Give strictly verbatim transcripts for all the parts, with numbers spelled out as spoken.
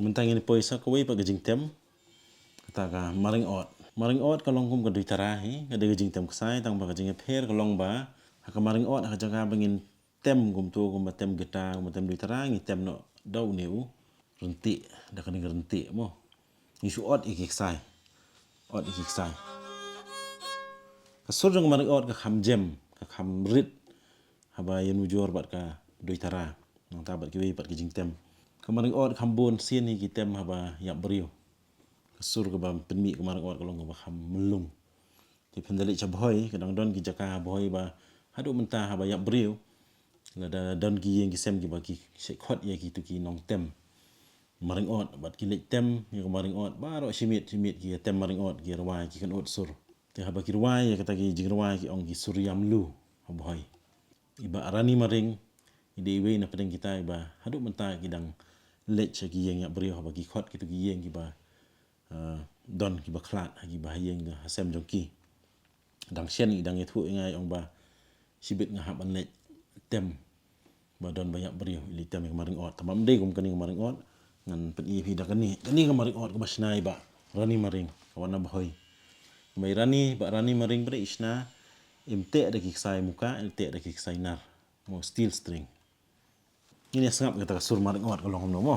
Mynta ngin poi sa kawei pat ka jingtem, kata ka maring ot. Maring ot ka long kum ka duitara hi, ka dei ka jingtem ksai, tang ba ka jingïapher ka long ba ha ka maring ot, ha ka jaka ba ngin tem kumto, kumba tem guitar, kumba tem duitara, ngi tem noh da une u ryntih, da kane ka ryntih mo. Ngi shu ot ïa ki ksai. Ot ïa ki ksai. Ka sur jong ka maring ot ka kham jem, ka kham rit haba ïanujor bad ka duitara, nangta bad kiwei pat ki jingtem. Ka maring ot kham bun sien hi ki tem haba ïap briew. Ka sur kaba pynmih ka maring ot ka long kaba kham myllung. Te phin da leit sha Bhoi, ka dang don ki jaka ha Bhoi ba haduh mynta haba ïap briew, lada don ki ïing ki sem kiba ki shait khot ïa kitu ki nongtem maring ot, bad ki leit tem ïa ka maring ot, baroh shi miet shi miet ki ïa tem maring ot, ki rwai, ki kynot sur. Te haba ki rwai ïa kata ki jingrwai ki ong ki sur ïam lu ha Bhoi. I Bah Rani Maring i dei iwei na pdeng kita iba haduh mynta ki dang leit sha ki ïing ïap briew, haba ki khot kitu ki ïing kiba, eh, don kiba khlad ha kiba ha ïing ha sem jong ki. Dang shen i dang ïathuh ïa nga, i ong ba shibit nga hap ban leit tem ba don ba ïap briew, i leit tem ïa ka maring ot. Tangba ym dei kum kane ka maring ot. Ngan pyni ïa phi da kane, kane ka maring ot kaba shna i Bah Rani Maring, ka wan na Bhoi. Ba i Rani, Bah Rani Maring ba dei i shna, im teh da ki ksai muka, im teh da ki ksai nar, mo, steel string. Ngin ïa sngap kata ka sur maring ot ka long kumno mo.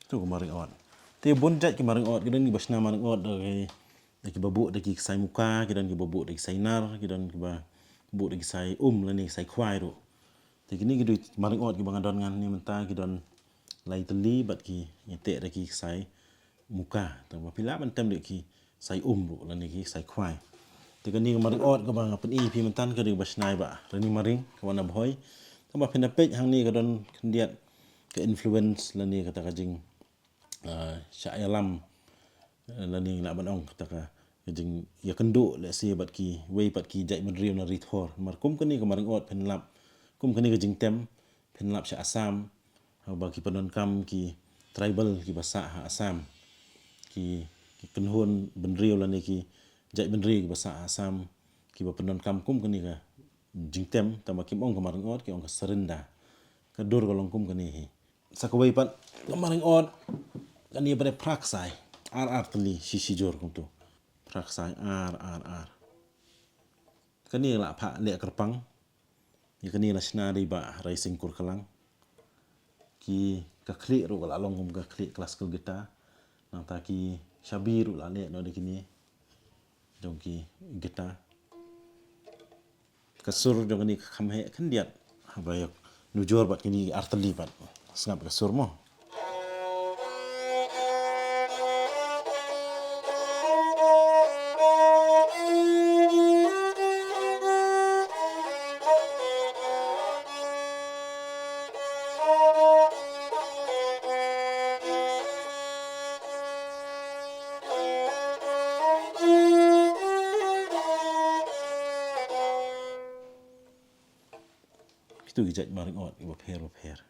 Tu ka maring ot. Te bun jait ki maring ot, ki don kiba shna maring ot da ki, da kiba buh da ki ksai muka, ki don kiba buh da ki ksai nar, ki don kiba buh da ki ksai um lane ksai khwai ruh. Te kine ki dei maring ot kiba nga don ngan ne mynta, ki don lai tylli bad ki ïa teh da ki ksai muka. Tangba phi lah ban tem da ki ksai um ruh lane ki ksai khwai. Te kane ka maring ot kaba nga pyni ïa phi mynta ka dei kaba shna i Bah Rani Maring, ka wan na Bhoi. Tangba phin da peit hangne ka don khyndiat ka influence lane kata ka jing, ah, shah ïalam, eh, lane ngi lah ban ong kata ka, ka jingïakynduh lehse bad kiwei pat ki jaitbynriew na Ri Thor. Namar kum kane ka maring ot phin lap, kum kane ka jingtem phin lap sha Assam, haba ki pyndonkam ki tribal kiba sah ha Assam, ki, ki kynhun bynriew lane ki jaitbynriew kiba sah ha Assam, kiba pyndonkam kum kane ka jingtem, tangba kim ong ka maring ot, ki ong ka sarinda. Ka dur ka long kum kane hi. Sa kawei pat ka maring ot, kane ba dei phra ksai, ar ar tylli, shi shi jur kumtu. Phra ksai, ar ar ar. Kane la phah leh kyrpang. Ïa kane la shna da i Bah Raising Kurkalang. Ki, ka khlieh ruh ka la long kum ka khlieh classical guitar. Nangta ki shabi ruh la leh noh da kine jong ki guitar. Ka sur jong kane ka kham heh khyndiat haba ïanujor bad kine ki artylli pat. Sngap ka sur mo. Kitu ki jait maring ot kiba pher ba pher.